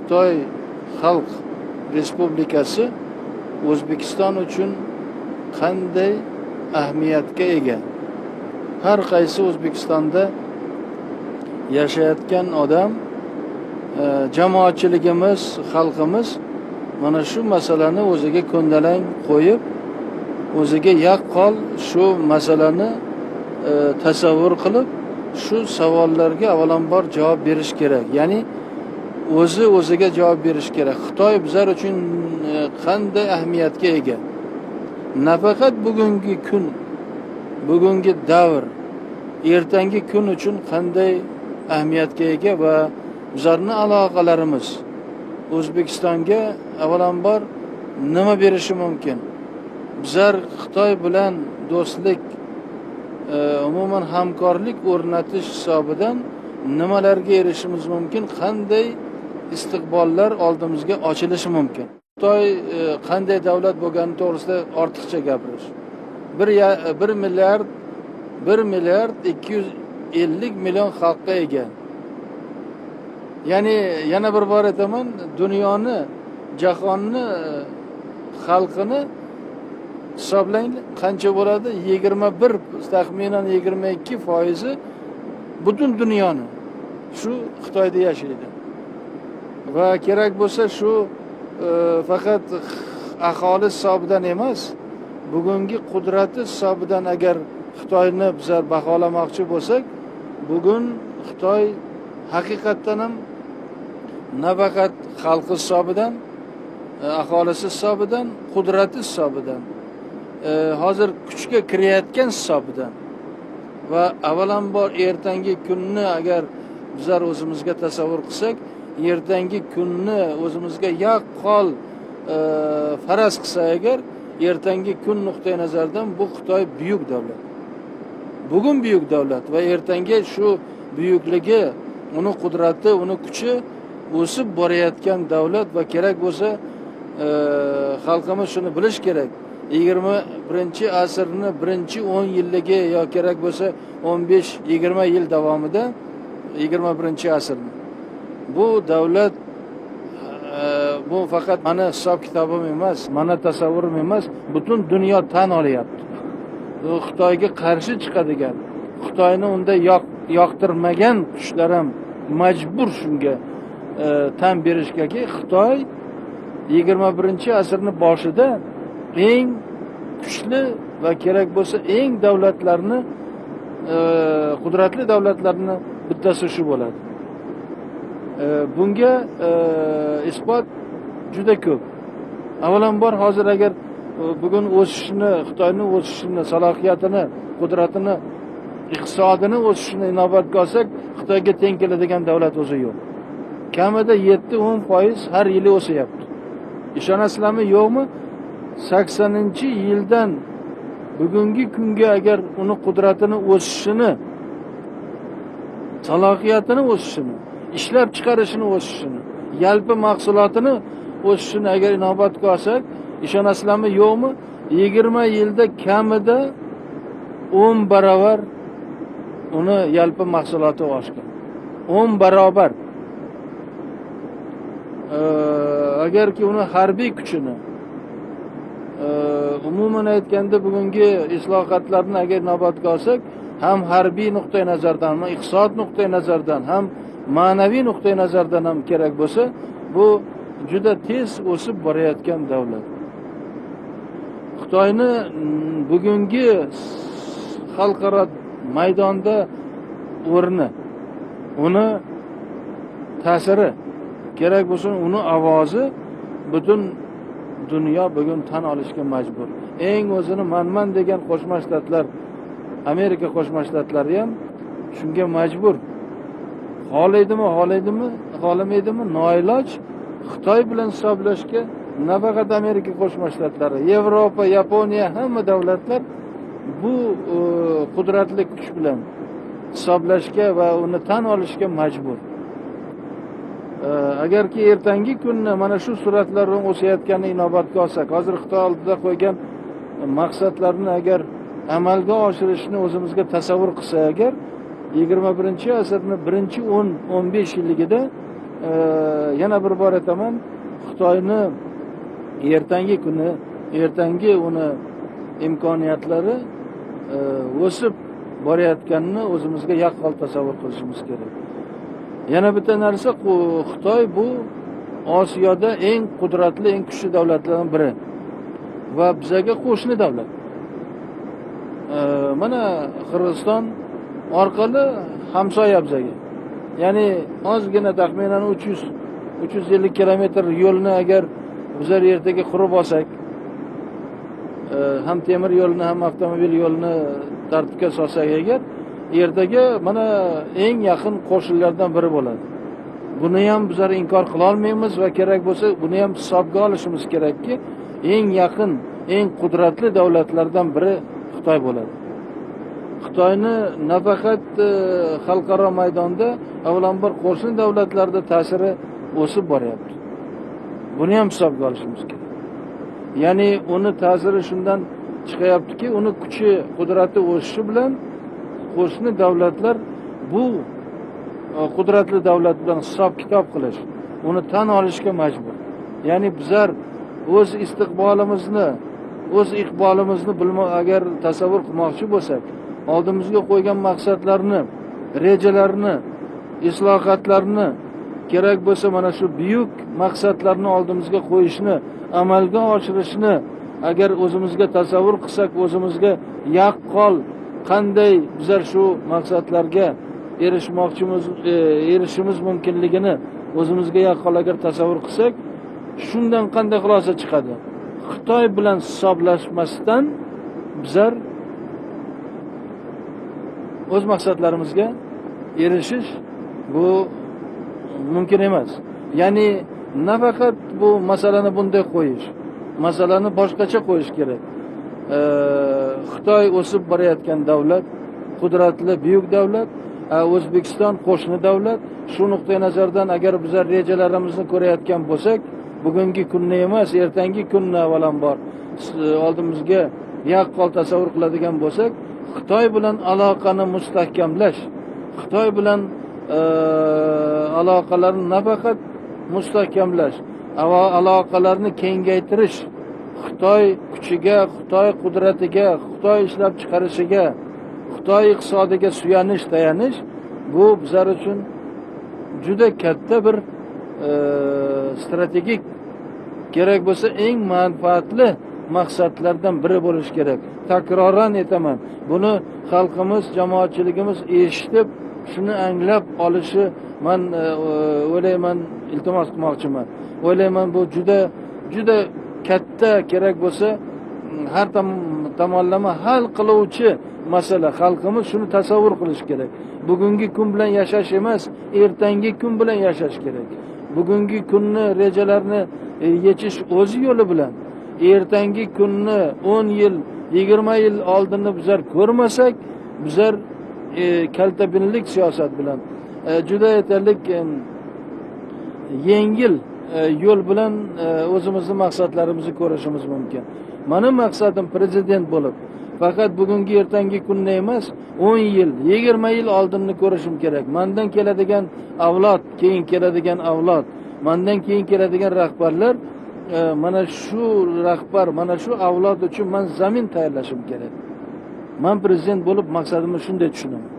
Xitoy Xalq Respublikasi O'zbekiston uchun qanday ahamiyatga ega? Har qaysi O'zbekistonda yashayotgan odam, jamoatchiligimiz, xalqimiz mana shu masalani o'ziga ko'ndalang qo'yib, o'ziga yaqqol shu masalani tasavvur qilib, shu savollarga avvalambor javob berish kerak. Ya'ni o'zi o'ziga javob berish kerak. Xitoy bizlar uchun qanday ahamiyatga ega? Nafaqat bugungi kun, bugungi davr, ertangi kun uchun qanday ahamiyatga ega va bizlarning aloqalarimiz O'zbekistonga avvalambor nima berishi mumkin? Bizlar Xitoy bilan do'stlik, umuman hamkorlik o'rnatish hisobidan nimalarga erishishimiz mumkin? Qanday istiqbollar oldimizga ochilishi mumkin? Xitoy qanday davlat bo'lgani to'g'risida ortiqcha gapirish. 1 milliard 250 million xalqqa ega. Ya'ni yana bir bor aytaman, dunyoni, jahonni xalqini hisoblang, qancha bo'ladi? 21, taxminan 22% butun dunyoni shu Xitoyda yashaydi. Va kerak bo'lsa shu faqat aholi hisobidan emas, bugungi qudrati hisobidan agar Xitoyni bizlar baholamoqchi bo'lsak, bugun Xitoy haqiqatdan ham nafaqat xalqi hisobidan, aholisi hisobidan, qudrati hisobidan, hozir kuchga kirayotgan hisobidan va avvalambor ertangi kunni agar bizlar o'zimizga tasavvur qilsak, ertangi kunni o'zimizga yaqqol faraz qilsak agar, ertangi kun nuqtai nazaridan bu Xitoy buyuk davlat. Bugun buyuk davlat va ertangi shu buyukligi, uni qudrati, uni kuchi o'sib borayotgan davlat va kerak bo'lsa xalqimiz shuni bilish kerak. 21-asrni birinchi 10 yilligi yo kerak bo'lsa 15-20 yil davomida 21-asrni bu davlat, bu faqat mani hisob kitobim emas, mani tasavvurim emas, butun dunyo tan olyapti. Xitoyga qarshi chiqadigan, Xitoyni unda yoqtirmagan kuchlar ham majbur shunga tan berishgaki, Xitoy 21-asrni boshida eng kuchli va kerak bo'lsa eng davlatlarni, qudratli davlatlarni bittasi shu bo'ladi. Bunga isbot juda ko'p. Avvalambor hozir agar bugun o'sishini, Xitoyning o'sishini, salohiyatini, qudratini, iqtisodini o'sishini inobatga olsak, Xitoyga teng keladigan davlat o'zi yo'q. Kamida 7-10% har yili o'syapti. Ishonasizlarmi, yo'qmi? 80-yildan bugungi kunga agar uni qudratini o'sishini, salohiyatini o'sishini, ishlab chiqarishini o'sishini, yalpi mahsulotini o'sishini agar inobatga olsak, ishonasizlarmi, yo'qmi? 20 yilda kamida 10 barobar uni yalpi mahsuloti oshgan. 10 barobar. Agarki uni harbiy kuchini, umuman aytganda bugungi islohotlarni agar inobatga olsak, ham harbiy nuqtai nazardan, ham iqtisod nuqtai nazaridan, ham ma'naviy nuqtai nazardan ham kerak bo'lsa, bu juda tez o'sib borayotgan davlat. Xitoyni bugungi xalqaro maydonda o'rni, uni ta'siri, kerak bo'lsa uni ovozi butun dunyo bugun tan olishga majbur. Eng o'zini manman degan Qo'shma Shtatlar, Amerika Qo'shma Shtatlari ham shunga majbur. Xohlaydimi, xohlaydimi, xohlamaydimi, noiloj Xitoy bilan hisoblashga nafaqat Amerika Qo'shma Shtatlari, Yevropa, Yaponiya, hamma davlatlar bu qudratli kuch bilan hisoblashga va uni tan olishga majbur. Agarki ertangi kunni mana shu suratlar bilan o'sayotganini inobatga olsak, hozir Xitoy oldida qo'ygan maqsadlarni agar amalga oshirishni o'zimizga tasavvur qilsak agar, 21-asrni birinchi 10-15 yilligida Yana bir bor aytaman, Xitoyni ertangi kuni, ertangi uni imkoniyatlari o'sib borayotganini o'zimizga yaqqol tasavvur qilishimiz kerak. Yana bitta narsa, Xitoy bu Osiyoda eng qudratli, eng kuchli davlatlardan biri va bizaga qo'shni davlat. Mana Qirg'iziston orqali hamsoya bizaga. Ya'ni ozgina taxminan 300-350 kilometr yo'lni agar bizlar ertaga qurib olsak, ham temir yo'lni, ham avtomobil yo'lini tartibga solsak agar, ertaga mana eng yaqin qo'shnilardan biri bo'ladi. Buni ham bizlar inkor qila olmaymiz va kerak bo'lsa buni ham hisobga olishimiz kerakki, eng yaqin, eng qudratli davlatlardan biri Xitoy bo'ladi. Xitoyni nafaqat xalqaro maydonda, avvalambor qo'shni davlatlarda ta'siri o'sib boryapti. Buni ham hisobga olishimiz kerak. Ya'ni uni ta'siri shundan chiqyaptiki, uni kuchi, qudrati o'sishi bilan qo'shni davlatlar bu qudratli davlat bilan hisob kitob qilish, uni tan olishga majbur. Ya'ni bizlar o'z istiqbolimizni, o'z iqbolimizni agar tasavvur qilmoqchi bo'lsak, oldimizga qo'ygan maqsadlarni, rejalarni, islohotlarni, kerak bo'lsa mana shu buyuk maqsadlarni oldimizga qo'yishni, amalga oshirishni agar o'zimizga tasavvur qilsak, o'zimizga yaqqol qanday bizlar shu maqsadlarga erishmoqchimiz, erishishimiz mumkinligini o'zimizga yaqqol agar tasavvur qilsak, shundan qanday xulosa chiqadi? Xitoy bilan hisoblashmasdan bizlar o'z maqsadlarimizga erishish bu mumkin emas. Ya'ni nafaqat bu masalani bunday qo'yish, masalani boshqacha qo'yish kerak. Xitoy o'sib borayotgan davlat, qudratli buyuk davlat, O'zbekiston qo'shni davlat. Shu nuqtai nazardan agar bizlar rejalarimizni ko'rayotgan bo'lsak, bugungi kunni emas, ertangi kunni avvalambor oldimizga yaqqol tasavvur qiladigan bo'lsak, Xitoy bilan aloqani mustahkamlash, Xitoy bilan aloqalarni nafaqat mustahkamlash, aloqalarni kengaytirish, Xitoy kuchiga, Xitoy qudratiga, Xitoy ishlab chiqarishiga, Xitoy iqtisodiga suyanish, tayanish bu bizlar uchun juda katta bir strategik, kerak bo'lsa eng manfaatli maqsadlardan biri bo'lishi kerak. Takroran aytaman, buni xalqimiz, jamoatchiligimiz eshitib, shuni anglab olishi man o'ylayman, iltimos qilmoqchiman. O'ylayman bu juda juda katta, kerak bo'lsa har tomonlama hal qiluvchi masala. Xalqimiz shuni tasavvur qilishi kerak. Bugungi kun bilan yashash emas, ertangi kun bilan yashash kerak. Bugungi kunni rejalarni yechish o'zi yo'li bilan, ertangi kunni 10 yil, 20 yil oldinni bizlar ko'rmasak, bizlar kaltabinlik siyosat bilan juda aytaylik yengil yo'l bilan o'zimizni maqsadlarimizni ko'rishimiz mumkin. Mani maqsadim prezident bo'lib faqat bugungi ertangi kunni emas, 10 yil, 20 yil oldinni ko'rishim kerak. Mandan keladigan avlod, keyin keladigan avlod, mandan keyin keladigan rahbarlar, mana shu rahbar, mana shu avlod uchun man zamin tayyorlashim kerak. Man prezident bo'lib maqsadimni shunday tushunaman.